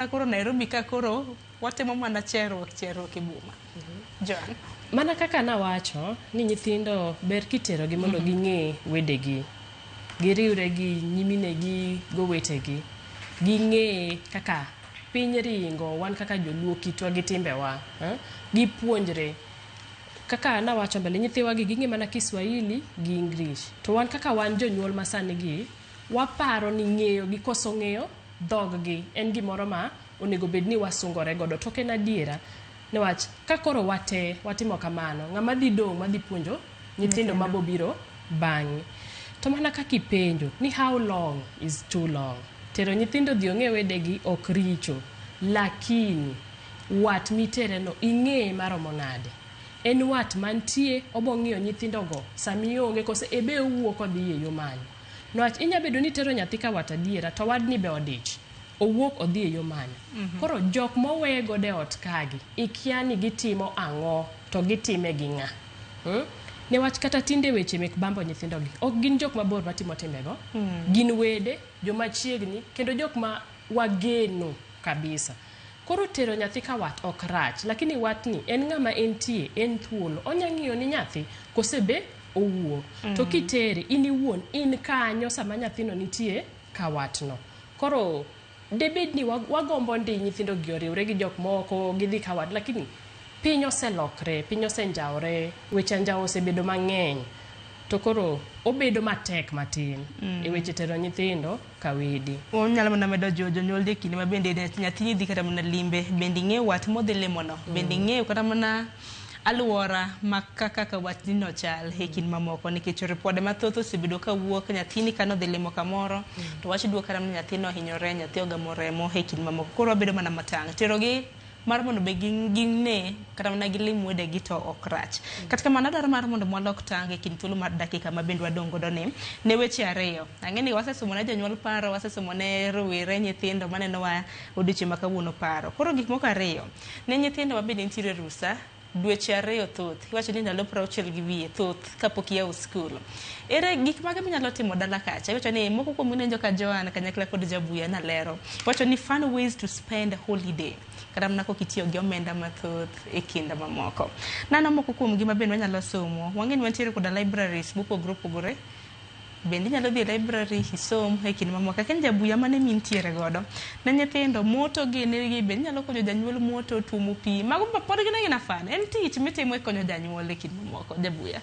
Koro Nairobi ka koro watimo mana cherruok cherruok e boma. Joan. Mana kaka nawacho ni nyithindo ber kiterogi mondo ging'e wedegi, giriwre gi nyiminegi gowetegi, ging'e kaka piny ringo, wan kaka joluo kitwa gi timbewa, gipuonjre. Kaka nawacho mbele, nyithiwa gi ging'e mana Kiswahili gi English. To wan kaka wan jonyuol masani gi, waparo ni ng'eyo gi koso ng'eyo dhog gi en gimoro ma onego bed ni wasungore godo. To ok en adiera. Niwach ka koro wate watimo kamano, ng'ama dhi dong' madhi puonjo nyithindo mabobiro bang'e. To mana kaka ipenjo ni how long is too long? Tero nyithindo dhi ong'e wedegi ok richo. Lakini wat mitere no ing'eye maromo nade? En wat mantie obo ng'iyo nyithindo go sami onge kose ebe owuok odhi e yo manyo. Niwach inya bedo ni itero nyathi ka wat adiera to wadni be odich. Owuok odhi e yo manyo. Koro jok mowe godo e ot kagi, ikia ni gitimo ang'o to gitime gi ng'a. Niwach kata tinde weche mek bambo nyithindo gi ok gin jok mabor matimo timbego. Gin wede, joma chiegni, kendo jok ma wageno kabisa. Koro tero nyathi ka wat ok rach, lakini watni en ng'ama entie, en thuolo. Onya ng'iyo ni nyathi kose be owuok. To kitere, in iwuon, in kanyo sama nyathino nitie ka watno. Koro debed ni wagombo ndi nyithindo gi oriwre gi jok moko, gidhi ka wat, lakini piny oselokre, piny osenjawre, weche anjawa osebedo mang'eny. To koro obedo matek matin e weche tero nyithindo ka wede. Onyalo mana medo jiwo jonyuol e kinde ma bende nyathini dhi kata mana limbe, bende ing'eyo wat modhi limono, bende ing'eyo kata mana aluora ma kaka watni no chal e kind mamoko nikech ripode mathoth osebedo kawuok nyathini kanodhi limo kamoro to wach duok kata mana nyathino ohinyore nyathi ogamo remo e kind mamoko koro wabedo mana matang' terogi mar mondo be ging'e kata mana gilim wedegi to ok rach. Kata kamano adwaro mar mondo walok tang' e kind thuolo mar dakika ma bende wadong' godo ni ne weche ariyo. Ang'e ni wasesomo ne jonyuol paro, wasesomo ne rowere nyithindo manenowa odiochieng' ma kawuono paro. Koro gik moko ariyo, ne nyithindo ma bende nitiere e rusa, dweche ariyo thoth, iwacho ni ndalo 60 gi wiye thoth kapok iyawo skul. Ere gik mage minyalo timo dala kacha? Iwacho ni moko kuom winjo ka Joan kanyakla kod Jabuya nalero. Iwacho ni fun ways to spend holiday. Kata mana kok itiyo gi omenda mathoth e kinde mamoko. Nano moko kuom gi ma bende wanyalo somo. Wang'e ni wantiere koda libraries mopogore opogore. Bende inyalo dhi e library isom e kinde mamoko. Akia ni Jabuya mane mintiere godo. Ne nyithindo moto gini gi bende inyalo konyo janyuol moto, tuomo pi. Mago pod gin agina fun. En tich mitimo e konyo janyuol e kinde mamoko. Jabuya.